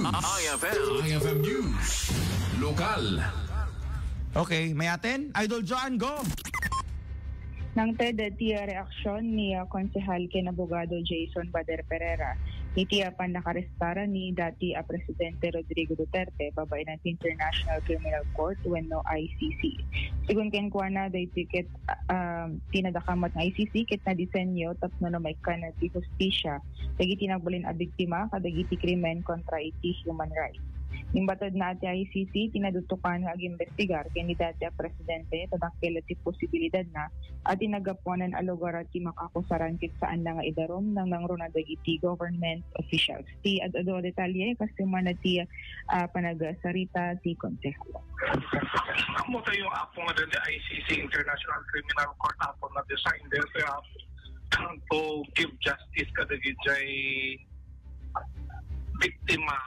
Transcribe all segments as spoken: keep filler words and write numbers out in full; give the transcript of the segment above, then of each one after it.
I F M. I F M News. Lokal. Okay, mayaten? Idol Joan, go! Nangted ti reaksyon ni, ah, Konsehal ken Abogado Jason Bader Pereira iti, ah, pannakaarestara ni dati a Presidente Rodrigo Duterte babaen ti International Criminal Court wenno I C C. Sigun kenkuana, daytoy ket, ah, ti nadakamat nga I C C ket nadisenyo tapno maikkan ti hustisya dagiti nagbalin a biktima kadagiti krimen kontra iti human rights. Imbated na ti I C C, tinadutukan nga agimbestigar ken ni dati a presidente ta dakkel ti posibilidad na a ti naggapuanan a lugar ti makakusaran ket saan na nga idarum nang nangruna dagiti government officials. Ti ad-adu a detalye, kas ti mana ti, ah, panagsarita ti konsehal. Amo tayo, Apo, nga dati I C C International Criminal Court, Apo, na design there to, Apo, to give justice kadagiti biktima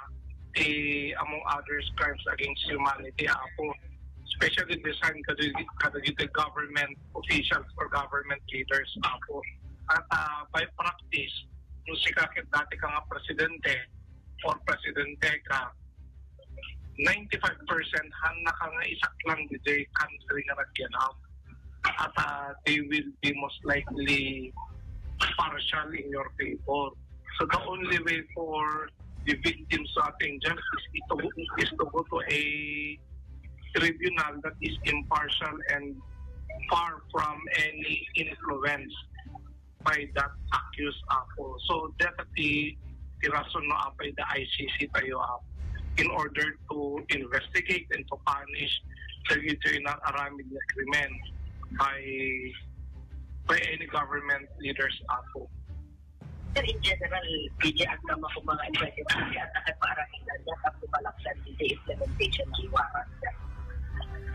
ti, among others, crimes against humanity, Apo. Especially design kadagiti, kadagiti government officials or government leaders, Apo. At, ah, by practice, no sika ket dati ka nga presidente or presidente ka, ninety-five percent han na ka nga isaklang diay country nga nagyanam. At, ah, they will be most likely partial in your favor. So the only way for the victims to attain justice is to, is to go to a tribunal that is impartial and far from any influence by that accused, Apo. So, dagiti ti rason no apay da I C C tayo, Apo, in order to investigate and to punish dagiti naaramid nga krimen by, by any government leaders, Apo. Sir, in general, P J, agkama ko mga investigative at nakaparakitan na at kumalaksan dito implementation ng warrant, sir.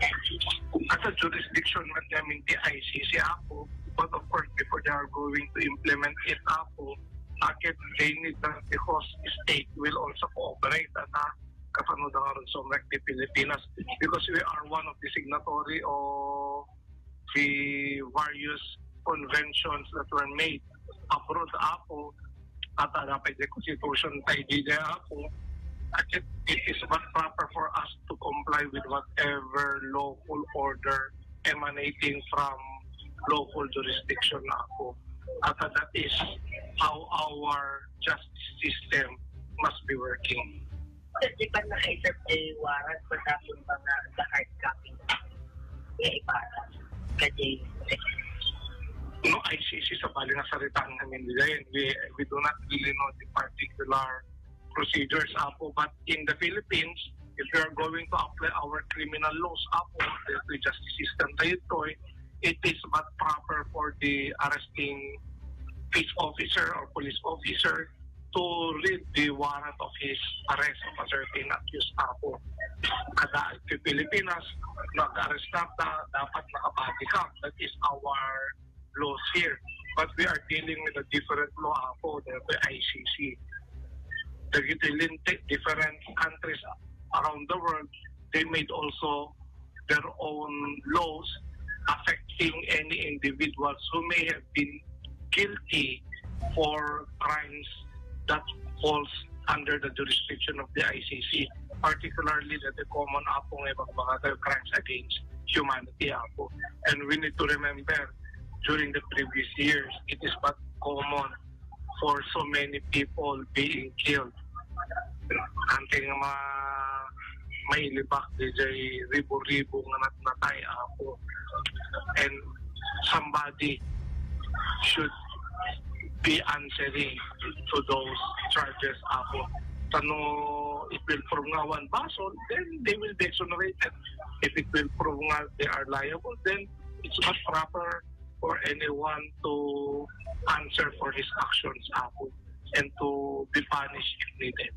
As a jurisdiction man namin di I C C, Apo, but of course, before they are going to implement it, Apo, akit they need that because state will also cooperate at, ah, kasano da nga ron sa Pilipinas, because we are one of the signatory of the various conventions that were made abroad, Apo, at dapat the constitution tayo di, Apo, at it, it is but proper for us to comply with whatever lawful order emanating from lawful jurisdiction, Apo. At that is how our justice system must be working. Sir, di ba naka-serve kay warrant for that yung mga the hard copy nga ipasa? Kadi. No, I C C sa bali nga sarita namin din. We, we do not really know the particular procedures, Apo, but in the Philippines, if we are going to apply our criminal laws, Apo, the justice system tayo, it is but proper for the arresting peace officer or police officer to read the warrant of his arrest of a certain accused, Apo. Kada Pilipinas, nag-arrest na ta, dapat naka-body cam. That is our laws here. But we are dealing with a different law, Apo, the, the I C C. The different, different countries around the world, they made also their own laws affecting any individuals who may have been guilty for crimes that falls under the jurisdiction of the I C C, particularly that the common, Apo, nga mga crimes against humanity, Apo. And we need to remember, during the previous years, it is but common for so many people being killed. Ang kaya nga ma-, mailibak di jay ribo-ribo nga nat-, natay, Apo. And somebody should be answering to those charges, Apo. Tano, it will prove nga awan basol, then they will be exonerated. If it will prove nga they are liable, then it's not proper for anyone to answer for his actions, Apo, and to be punished if needed.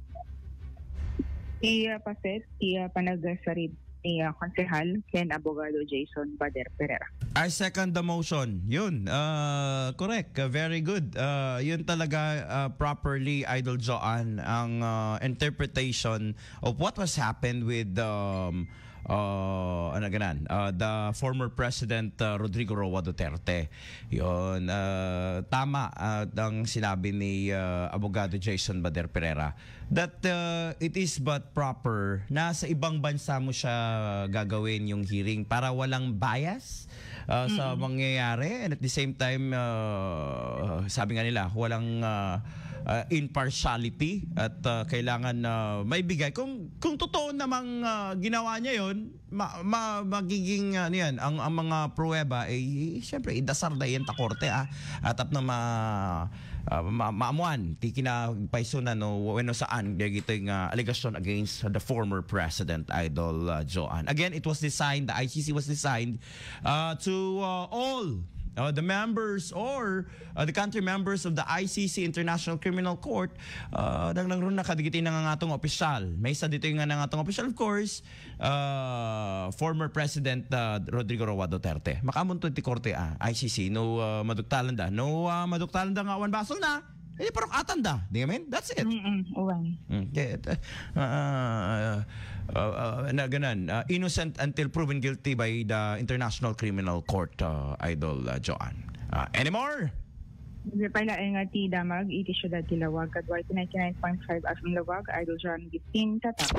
Ti, ah, paset, ti, ah, panagsarit ni, ah, Konsehal ken Abogado Jason Bader Pereira. I second the motion. Yun, ah, correct. Ah, very good. Ah, yun talaga, ah, properly, Idol Joan, ang, ah, interpretation of what was happened with, um, uh, ano ganan, uh, the former President, uh, Rodrigo Roa Duterte. Yun, uh, tama, uh, ang sinabi ni, uh, Abogado Jason Bader Pereira that, uh, it is but proper na sa ibang bansa mo siya gagawin yung hearing para walang bias, uh, sa mangyayari, and at the same time, uh, sabi nga nila, walang, uh, uh, impartiality at, uh, kailangan na maibigay kung, kung totoo namang, uh, ginawa niya yon, ma-, ma-, magiging, ano yan, ang, ang mga pruweba, eh, siyempre, idasar da yan ta korte, ah. At tapno ma-, ah, ma-, maamuan, ti kinapaysunan, no, wenno saan, dagitoy nga allegation against the former president, Idol, uh, Joanne. Again, it was designed, the I C C was designed, uh, to, uh, all, uh, the members or, uh, the country members of the I C C International Criminal Court, uh, nang nangruna kadagiti nangangatong opisyal. Maysa ditoy nga nangatong opisyal, of course, uh, former President, uh, Rodrigo Roa Duterte. Makaamunto ti korte, ah, I C C. No, uh, maduktalan da. No, uh, maduktalan da nga awan basol na. Eh, parok atan da. Di amin? That's it. Mm-mm, uwan. Mm, kaya, uh, uh, uh, uh, na ganan, uh, innocent until proven guilty by the International Criminal Court, uh, Idol, uh, Joanne. Uh, anymore? Hindi pa laeng nga ti damag, iti siyudad ti Lawag, kadua iti ninety-nine point five F M Lawag, Idol John Gittin, Tatak.